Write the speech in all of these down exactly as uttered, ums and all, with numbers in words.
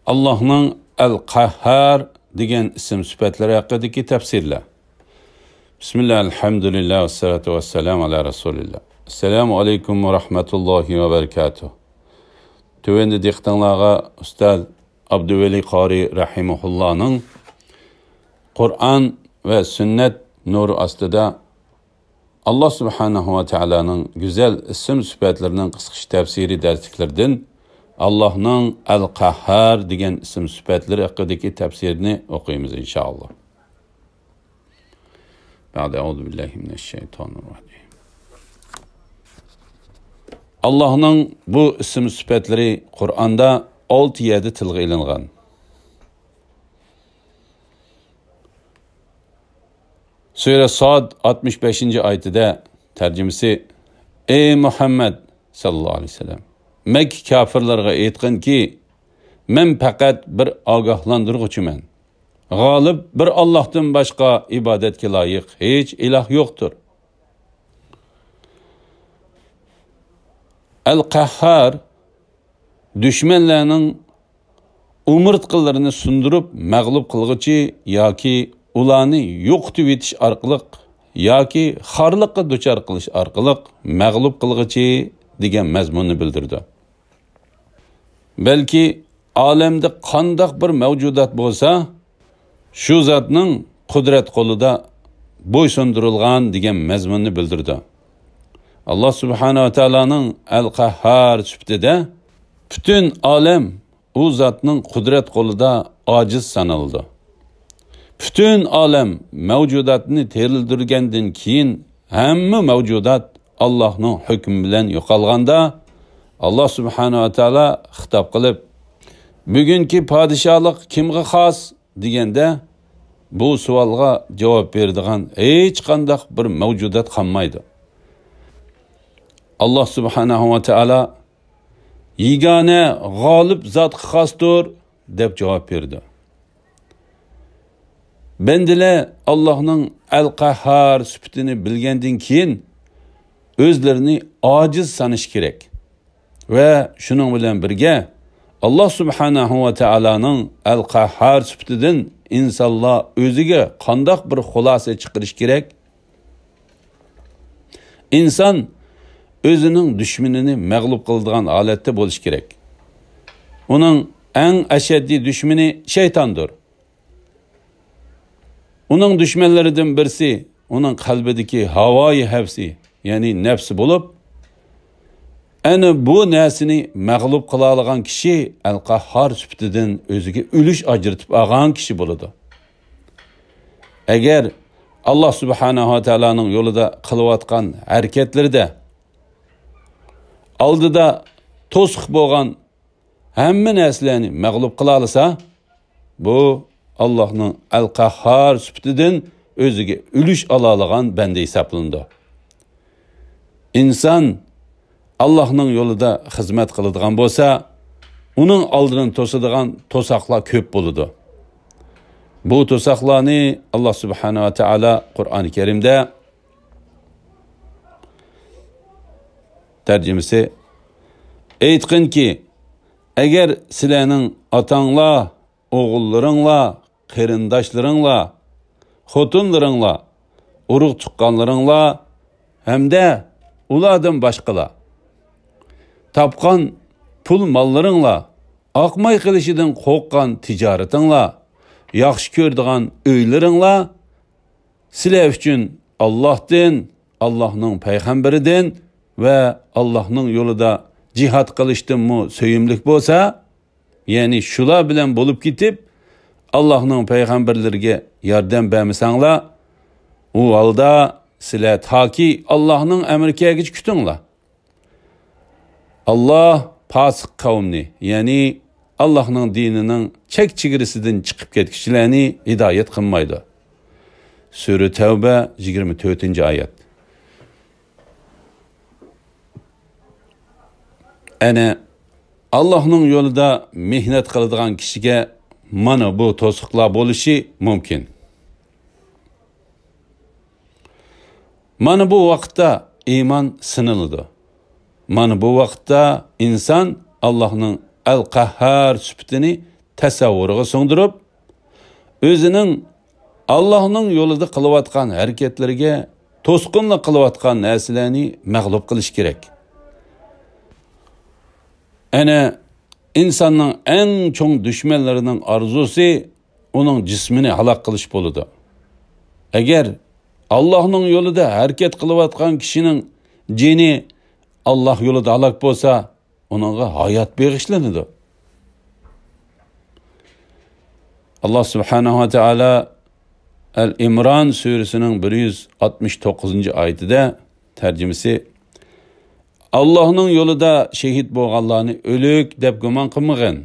ئاللاھنىڭ ئەل-قەھھار دېگەن ئىسىم سۈپەتلىرى ھەققىدىكى تەپسىرلەر. بىسمىللا، ئەلھەمدۇلىللا، ۋەسسالاتۇ ۋەسسالامۇ ئالا رەسۇلىللا. ئەسسالامۇ ئەلەيكۇم ۋە رەھمەتۇللاھى ۋە بەرىكاتۇھ. تۆۋەندە دىققىتىڭلارغا ئۇستاز ئابدۇۋەلى قارى رەھىمەھۇللانىڭ قۇرئان ۋە سۈننەت نۇرى ئاستىدا ئاللا سۇبھانەھۇ ۋە تائالانىڭ گۈزەل ئىسىم سۈپەتلىرىنىڭ قىسقىچە تەپسىرىي دەرسلىكلىرىدىن ئاللاھنىڭ ئەل-قەھھار دېگەن ئىسىم سۈپەتلىرى ھەققىدىكى تەپسىرىنى ئوقۇيمىز، ئىنشائاللا. بەئدە، ئەئۇزۇ بىللاھى مىنەششەيتانىر راجىم. ئاللاھنىڭ بۇ ئىسىم سۈپەتلىرى قۇرئاندا ئالتە يەردە تىلغا ئېلىنغان. سۈرە ساد ئاتمىش بەشىنچى ئايىتىدە، تەرجىمىسى: ئەي مۇھەممەد ساللاللاھۇ ئەلەيھى ۋەسەللەم، مەككە كاپىرلارغا ئېيتقىنكى، مەن پەقەت بىر ئاگاھلاندۇرغۇچىمەن. غالىب بىر ئاللاھتىن باشقا ئىبادەتكە لايىق ھېچ ئىلاھ يوقتۇر. ئەل-قەھھار دۈشمەنلەرنىڭ ئومۇرتقىلىرىنى سۇندۇرۇپ مەغلۇپ قىلغۇچى ياكى ئۇلارنى يوقىتىۋېتىش ئارقىلىق ياكى خارلىققا دۇچار قىلىش ئارقىلىق مەغلۇپ قىلغۇچى دېگەن مەزمۇننى بىلدۈرىدۇ. بەلكى ئالەمدە قانداق بىر مەۋجۇدات بولسا، شۇ زاتنىڭ قۇدرەت قولىدا بويسۇندۇرۇلغان دېگەن مەزمۇننى بىلدۈرىدۇ. ئاللا سۇبھانەھۇ ۋە تائالانىڭ ئەل-قەھھار سۈپىتىدە پۈتۈن ئالەم ئۇ زاتنىڭ قۇدرەت قولىدا ئاجىز سانىلىدۇ. پۈتۈن ئالەم مەۋجۇداتنى تىرىلدۈرگەندىن كېيىن، ھەممە مەۋجۇدات ئاللاھنىڭ ھۆكمى بىلەن يوقالغاندا، ئاللا سۇبھانەھۇ ۋە تائالا خىتاب قىلىپ، «بۈگۈنكى پادىشاھلىق كىمغا خاس؟» دېگەندە، بۇ سوئالغا جاۋاب بېرىدىغان ھېچقانداق بىر مەۋجۇدات قالمايدۇ. ئاللا سۇبھانەھۇ ۋە تائالا يېگانە غالىب زاتقا خاستۇر، دەپ جاۋاب بېرىدۇ. بەندىلەر ئاللاھنىڭ ئەل-قەھھار سۈپىتىنى بىلگەندىن كېيىن، ئۆزلىرىنى ئاجىز سانىشى كېرەك. ۋە شۇنىڭ بىلەن بىرگە، ئاللا سۇبھانەھۇ ۋە تائالانىڭ ئەل-قەھھار سۈپىتىدىن ئىنسانلار ئۆزىگە قانداق بىر خۇلاسە چىقىرىشى كېرەك؟ ئىنسان ئۆزىنىڭ دۈشمىنىنى مەغلۇپ قىلىدىغان ھالەتتە بولۇشى كېرەك. ئۇنىڭ ئەڭ ئەشەددىي دۈشمىنى شەيتاندۇر. ئۇنىڭ دۈشمەنلىرىدىن بىرسى ئۇنىڭ قەلبىدىكى ھاۋايى ھەۋسى، يەنى نەپسى بولۇپ، ئەنە بۇ نەرسىنى مەغلۇپ قىلالىغان كىشى ئەل-قەھھار سۈپىتىدىن ئۆزىگە ئۈلۈش ئاجرىتىپ ئالغان كىشى بولىدۇ. ئەگەر ئاللا سۇبھانەھۇ ۋە تائالانىڭ يولىدا قىلىۋاتقان ھەرىكەتلىرىدە ئالدىدا توسۇق بولغان ھەممە نەرسىلەرنى مەغلۇپ قىلالىسا، بۇ ئاللاھنىڭ ئەل-قەھھار سۈپىتىدىن ئۆزىگە ئۈلۈش ئالالىغان بەندە ھېسابلىنىدۇ. ئىنسان ئاللاھنىڭ يولىدا خىزمەت قىلىدىغان بولسا، ئۇنىڭ ئالدىنى توسىدىغان توساقلار كۆپ بولىدۇ. بۇ توساقلارنى ئاللا سۇبھانەھۇ ۋە تائالا قۇرئانى كەرىمدە، تەرجىمىسى: ئېيتقىنكى، ئەگەر سىلەرنىڭ ئاتاڭلار، ئوغۇللىرىڭلار، قېرىنداشلىرىڭلار، خوتۇنلىرىڭلار، ئۇرۇق-تۇغقانلىرىڭلار ھەمدە ئۇلاردىن باشقىلار، تاپقان پۇل-ماللىرىڭلار، ئاقماي قېلىشىدىن قورققان تىجارىتىڭلار، ياخشى كۆرىدىغان ئۆيلىرىڭلار سىلەر ئۈچۈن ئاللاھتىن، ئاللاھنىڭ پەيغەمبىرىدىن ۋە ئاللاھنىڭ يولىدا جىھاد قىلىشتىنمۇ سۆيۈملۈك بولسا، يەنى شۇلار بىلەن بولۇپ كېتىپ، ئاللاھنىڭ پەيغەمبەرلىرىگە ياردەم بەرمىسەڭلار، ئۇ ھالدا سىلەر تاكى ئاللاھنىڭ ئەمرى كەلگۈچە كۈتۈڭلار. ئاللاھ پاسىق قەۋمنى، يەنى ئاللاھنىڭ دىنىنىڭ چەك-چېگرىسىدىن چىقىپ كەتكۈچىلەرنى ھىدايەت قىلمايدۇ. سۈرە تەۋبە، يىگىرمە تۆتىنچى ئايەت. ئەنە، ئاللاھنىڭ يولىدا مېھنەت قىلىدىغان كىشىگە مانا بۇ توسۇقلار بولۇشى مۇمكىن. مانا بۇ ۋاقىتتا ئىمان سىنىلىدۇ. مانا بۇ ۋاقىتتا ئىنسان ئاللاھنىڭ ئەل-قەھھار سۈپىتىنى تەسەۋۋۇرىغا سىڭدۈرۈپ، ئۆزىنىڭ ئاللاھنىڭ يولىدا قىلىۋاتقان ھەرىكەتلىرىگە توسقۇنلۇق قىلىۋاتقان نەرسىلەرنى مەغلۇپ قىلىش كېرەك. ئەنە ئىنساننىڭ ئەڭ چوڭ دۈشمەنلىرىنىڭ ئارزۇسى ئۇنىڭ جىسمىنى ھالاك قىلىش بولىدۇ. ئەگەر ئاللاھنىڭ يولىدا ھەرىكەت قىلىۋاتقان كىشىنىڭ جېنى ئاللاھ يولىدا ھالاك بولسا، ئۇنىڭغا ھايات بېغىشلىنىدۇ. ئاللاھ سۇبھانەھۇ ۋە تائالا ئەل ئىمران سۈرىسىنىڭ بىر يۈز ئاتمىش توققۇزىنچى ئايىتىدە، تەرجىمىسى، ئاللاھنىڭ يولىدا شېھىت بولغانلارنى ئۆلۈك دەپ گۇمان قىلمىغىن.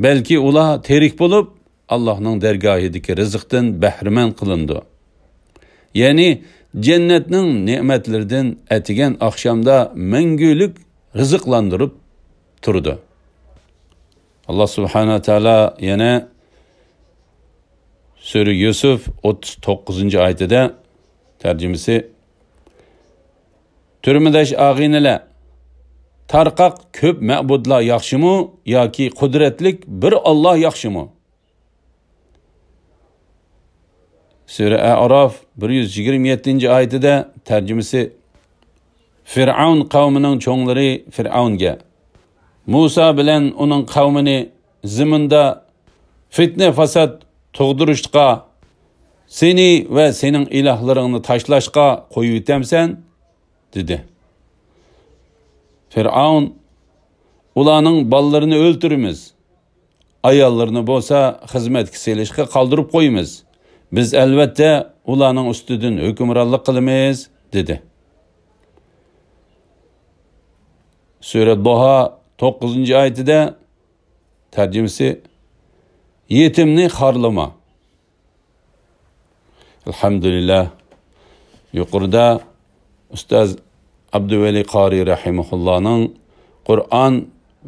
بەلكى ئۇلار تىرىك بولۇپ، ئاللاھنىڭ دەرگاھىدىكى رىزىقتىن بەھرىمەن قىلىنىدۇ. يەنى جەننەتنىڭ نېمەتلىرىدىن ئەتىگەن ئاخشامدا مەڭگۈلۈك رىزىقلاندۇرۇپ تۇرىدۇ. ئاللاھ سۇبھانەھۇ ۋە تائالا يەنە سۈرە يۈسۈف ئوتتۇز توققۇزىنچى ئايىتىدە، تەرجىمىسى، تۈرمىداش ئاغىنىلەر، تارقاق كۆپ مەبۇدلار ياخشىمۇ ياكى قۇدرەتلىك بىر ئاللاھ ياخشىمۇ؟ سۈرە ئەئراف بىر يۈز يىگىرمە يەتتىنچى ئايىتىدە، تەرجىمىسى، فىرئەۋن قەۋمىنىڭ چوڭلىرى فىرئەۋنگە، مۇسا بىلەن ئۇنىڭ قەۋمىنى زېمىندا فىتنە-فاساد تۇغدۇرۇشقا، سېنى ۋە سېنىڭ ئىلاھلىرىڭنى تاشلاشقا قويۇۋېتەمسەن؟ دېدى. فىرئەۋن، ئۇلارنىڭ بالىلىرىنى ئۆلتۈرىمىز، ئاياللىرىنى بولسا خىزمەتكە سېلىشقا قالدۇرۇپ قويىمىز. بىز، ئەلۋەتتە، ئۇلارنىڭ ئۈستىدىن ھۆكۈمرانلىق قىلىمىز، دېدى. سۈرە دۇھا توققۇزىنچى ئايىتىدە، تەرجىمىسى، يېتىمنى خارلىما. ئەلھەمدۇلىللاھ. يۇقىرىدا ئۇستاز ئابدۇۋەلى قارىي رەھىمەھۇللانىڭ قۇرئان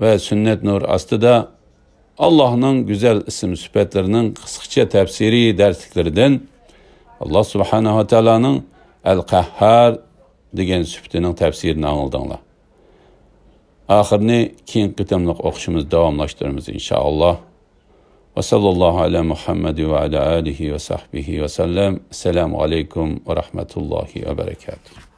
ۋە سۈننەت نۇرى ئاستىدا ئاللاھنىڭ گۈزەل ئىسىم سۈپەتلىرىنىڭ قىسقىچە تەپسىرىي دەرسلىكلىرىدىن ئاللاھ سۇبھانەھۇ ۋە تائالانىڭ ئەل قەھھار دېگەن سۈپىتىنىڭ تەپسىرىنى ئاڭلىدىڭلار. ئاخىرىنى كېيىنكى قېتىملىق ئوقۇشىمىزدا داۋاملاشتۇرىمىز، ئىنشائاللاھ. ۋە سەللەللاھۇ ئەلا مۇھەممەد ۋە ئەلا ئالىھى ۋە سەھبىھى ۋە سەللەم. ئەسسالامۇ ئەلەيكۇم ۋە رەھمەتۇللاھى ۋە بەرەكاتۇھ.